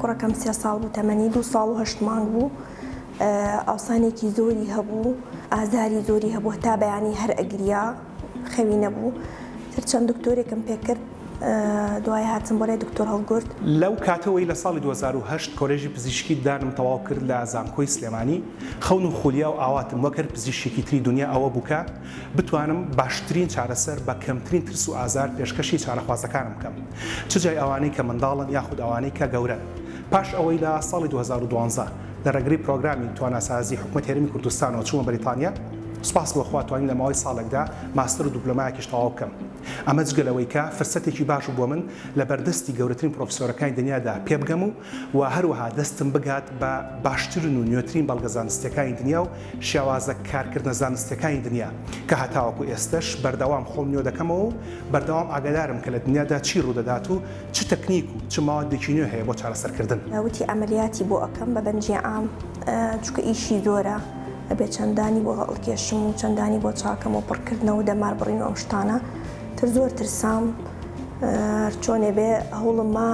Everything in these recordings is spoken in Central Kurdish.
کوڕەکەم سێ ساڵ بوو تەمەنی، دوو ساڵ و هەشت مانگ بوو، ئاوسانێکی زۆری هەبوو، ئازاری زۆری هەبوو، هەتا بەیانی هەر ئەگریا، خەوی نەبوو، تر چەند دکتۆرێکم پێکرد، دوای هاتم بۆ لای دکتۆر هەڵگورد. لەو کاتەوەی لە ساڵی 2008 کۆلێژی پزیشکی ددانم تەواو کرد لە زانکۆی سلێمانی، خەون و خولیا و ئاواتم وەک هەر پزیشکێکی تری دونیا ئەوە بوو کە بتوانم باشترین چارەسەر بە کەمترین ترس و ئازار پێشکەشی چارەخوازەکانم بکەم چ جای ئەوانەی کە منداڵن یاخود ئەوانەی کە گەورەن. پاش ئەوەی لە ساڵی 2012 لە ڕێگری پرۆگرامی تواناسازی حکومەتی هەرێمی کوردستانەوە چوومە بەریتانیا، سوپاس بۆ خوا توانیم لە ماوەی ساڵێکدا ماستەر و دوپلۆمایەکیش تەواو بکەم. ئەمە جگە لەوەی کە فرسەتێکی باش بوو بۆ من لە بەردەستی گەورەترین پرۆفیسۆرەکانی دنیادا پێبگەم و و هەروەها دەستم بگات بە باشترن و نوێترین بەڵگە زانستییەکانی دنیا و شێوازە کارکردنە زانستییەکانی دنیا کە هەتاوەکو ئێستەش بەردەوام خۆم نوێ دەکەمەوە و بەردەوام ئاگادارم کە لە دنیادا چی ڕوودەدات و چ تەکنیک و چ مەوادێکی نوێ هەیە بۆ چارەسەرکردن. وتی عەمەلیاتی بۆ ئەکەم بە بەنجی عام چونکە ئیشی زۆرە ئەبێ چەندانی بۆ هەڵکێشم و چەندانی بۆ چاکەم و پڕکردنەوە و دەمار بڕین و ئەم شتانە تر زۆر ترسام هەرچۆنێ بێ هەوڵم ما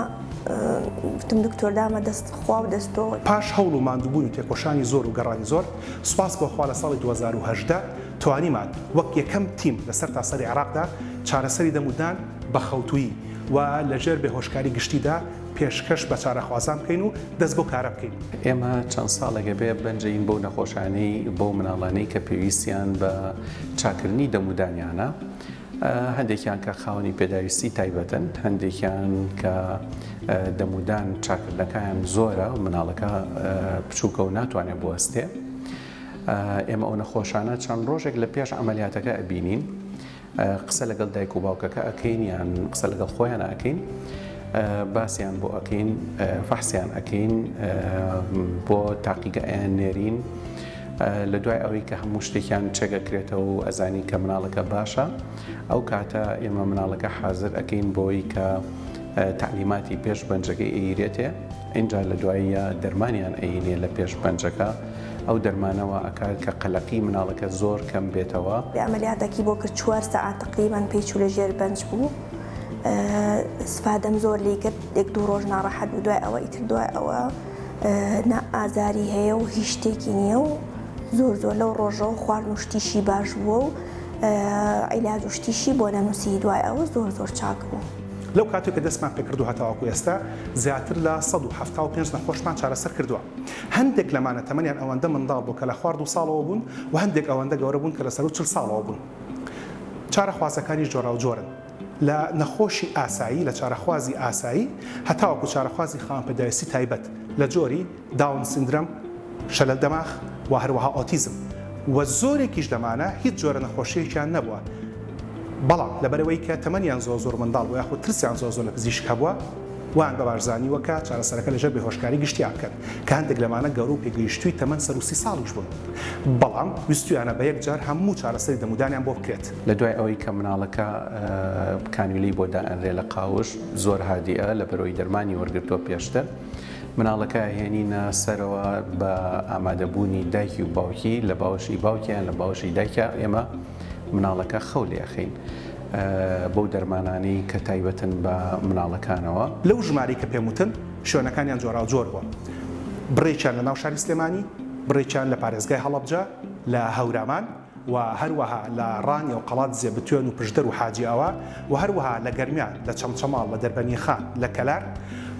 وتم دکتۆر دامە دەست خوا و دەست تۆ. پاش هەوڵ و ماندووبوون و تێکۆشانی زۆر و گەڕانی زۆر، سوپاس بۆ خوا لە ساڵی 2018 توانیمان وەک یەکەم تیم لە سەرتاسەری عێراقدا چارەسەری دەم و دان بە خەوتوویی و لە ژێر بێهۆشکاری گشتیدا پێشکەش بە چارەخوازان بکەین و دەست بەو کارە بکەین. ئێمە چەند ساڵێکە بێ بەنجەین بەو نەخۆشانەی، بەو مناڵانەی کە پێویستیان بە چاککردنی دەم و دانیانە، هەندێکیان کە خاوەنی پێداویستی تایبەتن، هەندێکیان کە دەمودان چاکردنەکەیان زۆرە، مناڵەکە بچووکە و ناتوانێت بوەستێ. ئێمە ئەو نەخۆشانە چەند ڕۆژێک لە پێش عەمەلیاتەکە ئەبینین، قسە لەگەڵ دایک و باوکەکە ئەکەین یان قسە لەگەڵ خۆیان ئەکەین، باسیان بۆ ئەکەین، فەحسیان ئەکەین، بۆ تاقیگە ئەیان نێرین. لە دوای ئەوەی کە هەموو شتێکیان چێک ئەکرێتەوە و ئەزانین کە مناڵەکە باشە ئەو کاتە ئێمە مناڵەکە حازر ئەکەین بۆی کە تەعلیماتی پێش بەنجەکەی ئەیرێتێ ئینجا لە دواییە دەرمانیان ئەینێ لە پێش بەنجەکە ئەو دەرمانەوە ئەکات کە قەلەقی مناڵەکە زۆر کەم بێتەوە. عەمەلیاتەکی بۆ کرد چوار سەعات تەقریبەن پێی چوو لە ژێر بەنج بوو ئیسفادەم زۆر لێی کرد یەک دوو ڕۆژ ناڕەحەت بوو دوای ئەوە ئیتر دوای ئەوە نا ئازاری هەیە و هیچ شتێکی نییە و زۆر زۆر لەو ڕۆژەوە خواردن و شتیشی باش بووە و عیلاج و شتیشی بۆ نەنووسی دوای ئەوە زۆر زۆر چاک بوو. لەو کاتەی کە دەستمان پێکردو هەتاوەکو ئێستا زیاتر لە 175 نەخۆشمان چارەسەر کردووە. هەندێک لەمانە تەمەنیان ئەوەندە منداڵ بوو کە لە خوار دوو ساڵەوە بوون و هەندێک ئەوەندە گەورە بوون کە لە سەروو 40 ساڵەوە بوون. چارەخوازەکانیش جۆراوجۆرن. لە نەخۆشی ئاسایی، لە چارەخوازی ئاسایی هەتاوەکو چارەخوازی خاوەن پێداویستی تایبەت لە جۆری، داون سیندرەم، شەلەل دەماخ و هەروەها ئۆتیزم و زۆرێکیش لەمانە هیچ جۆرە نەخۆشییەکیان نەبووە بەڵام لەبەرئەوەی کە تەمەنیان زۆر زۆر منداڵ بووە یاخود ترسیان زۆر زۆر لە پزیشک هەبووە وایان بە باش زانیوە کە چارەسەرەکە لەژێر بێهۆشکاری گشتیا بکەن کە هەندێک لەمانە گەورە و پێگەیشتووی تەمەن سەروو سی ساڵیش بوون بەڵام ویستویانە بە یەکجار هەموو چارەسەری دەمودانیان بۆ بکرێت. لە دوای ئەوەی کە مناڵەکە کانیولی بۆ دائەنرێ لە قاوش زۆر هادیئە لەبەرئەوەی دەرمانی وەرگرتووە پێشتر مناڵەکە ئەهێنینە سەرەوە بە ئامادەبوونی دایکی و باوکی لە باوەشی باوکیان لە باوەشی دایکیا ئێمە مناڵەکە خەو لێ ئەخەین بەو دەرمانانەی کە تایبەتن بە مناڵەکانەوە. لەو ژمارەی کە پێم وتن شوێنەکانیان جۆراوجۆر بووە بڕێکیان لە ناو شاری سلێمانی بڕێکیان لە پارێزگای هەڵەبجە لە هەورامان و هەروەها لە ڕانیە و قەڵادزێ بتوێن و پشدەر و حاجیئاوا و هەروەها لە گەرمیان لە چەمچەماڵ لە دەربەنیخان لە کەلار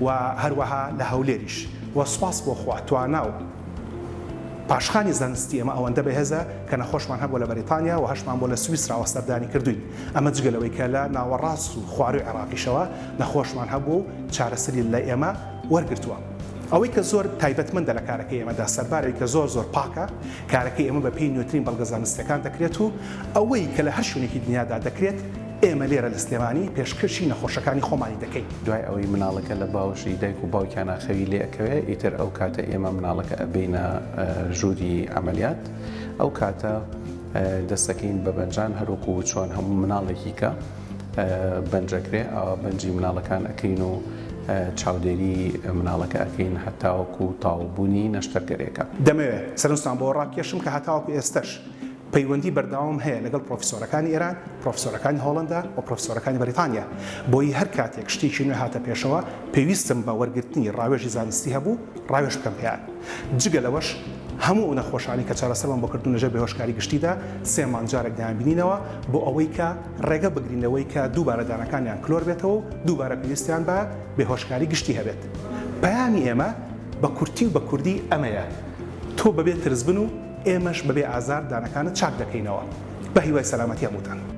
و هەروەها لە هەولێریش و سوپاس بۆ خوا توانا و پاشخانی زانستی ئێمە ئەوەندە بەهێزە کە نەخۆشمان هەبووە لە بەریتانیا و هەشمان بووە لە سویسراوە سەردانی کردووین ئەمە جگە لەوەی کە لە ناوەڕاست و خوارووی عێراقیشەوە نەخۆشمان هەبووە و چارەسەری لە ئێمە وەرگرتووە. ئەوەی کە زۆر تایبەتمەندە لە کارەکەی ئێمەدا سەربارەوەی کە زۆر زۆر پاکە، کارەکەی ئێمە بە پێی نوێترین بەڵگە زانستییەکان دەکرێت و ئەوەی کە لە هەر شوێنێکی دنیادا دەکرێت ئێمە لێرە لە سلێمانی پێشکەشی نەخۆشەکانی خۆمانی دەکەین. دوای ئەوەی مناڵەکە لە باوەشی دایک و باوکیانا خەوی لێ ئەکەوێ ئیتر ئەو کاتە ئێمە مناڵەکە ئەبەینە ژووری عەمەلیات ئەو کاتە دەستەکەین بە بەنجان هەروەکو چۆن هەموو مناڵێکی کە بەنجەکرێ ئاوا بەنجی مناڵەکان ئەکەین و چاودێری مناڵەکە ئەکەین هەتاوەکو تەواوبوونی نەشتەرگەرێکە. دەمەوێ سەرنجتان بۆ ڕابکێشم کە هەتاوەکو ئێستەش. پەیوەندی بەردەوامم هەیە لەگەڵ پرۆفیسۆرەکانی ئێران، پرۆفیسۆرەکانی هۆڵەندا و پرۆفیسۆرەکانی بەریتانیا، بۆیی هەر کاتێک شتێکی نوێ هاتە پێشەوە پێویستم بە وەرگرتنی ڕاوێژی زانستی هەبوو ڕاوێژ بکەم پێیان. جگە لەوەش هەموو ئەو نەخۆشانەی کە چارەسەرمان بۆ کردوون لەژێر بێهۆشکاری گشتیدا سێ مانگ جارێک دەیانبینینەوە بۆ ئەوەی کە ڕێگە بگرین لەوەی کە دووبارە دانەکانیان کلۆر بێتەوە و دووبارە پێویستیان بە بێهۆشکاری گشتی هەبێت. پەیامی ئێمە بە کورتی و بە کوردی ئەمەیە، تۆ بەبێ ترس بن و ئێمەش بەبێ ئازار دانەکانت چاک دەکەینەوە. بە هیوای سەلامەتی هەمووتان.